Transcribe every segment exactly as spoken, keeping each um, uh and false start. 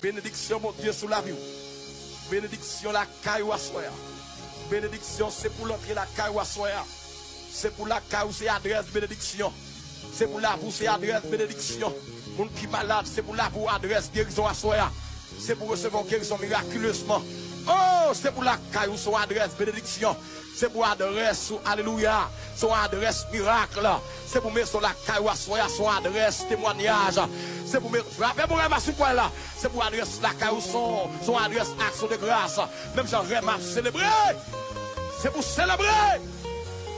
Benediksyon Bondye sou lavi w. Benediksyon lakay ou aswè a. Benediksyon se pou l antre lakay ou aswè a. Se pou lakay ou se adrès benediksyon. Se pou lavi w se adrès benediksyon. Moun ki malad, se pou lavi w adrès gerizon aswè a. Se pou resevwa yon gerizon mirakilezman. Oh, se pou lakay ou se yon adrès benediksyon. Se pou adrès ou, alelouya. Se yon adrès mirak. Se pou mezon lakay ou aswè a, se yon adrès temwanyaj. Se pou mezon, frape pou rema sou kwen la. Se pou adrès lakay ou, se yon, se yon adrès aksyon de gras. Menm jan rema ap selebre. Se pou selebre.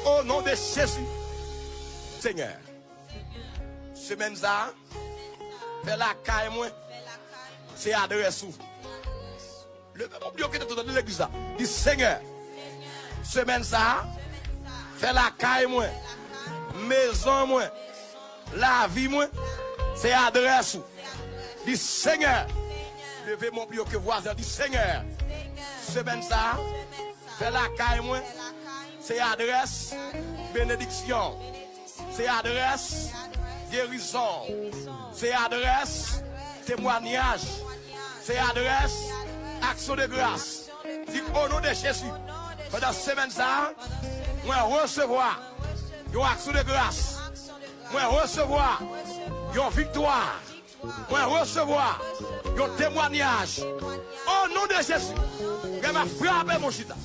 O non de Jezi. Senyè. Semèn sa a, fè lakay mwen se adrès ou. Leve men w byen wo ki te tout nan legliz la. Di, Senyè, semèn sa a, fè lakay mwen, mezon mwen, lavi mwen, se adrès ou. Di, Senyè, leve men w byen wo ke vwazen an, di, Senyè, semèn sa a, fè lakay mwen se adrès benediksyon. Se adrès gerizon. Se adrès temwanyaj. Se adrès aksyon de gras. Di, o non de Jezi, pandan semèn sa a, mwen resevwa yon aksyon de gras. Mwen resevwa yon viktwa. Mwen resevwa yon temwanyaj. O non de Jezi, rema frape men w chita.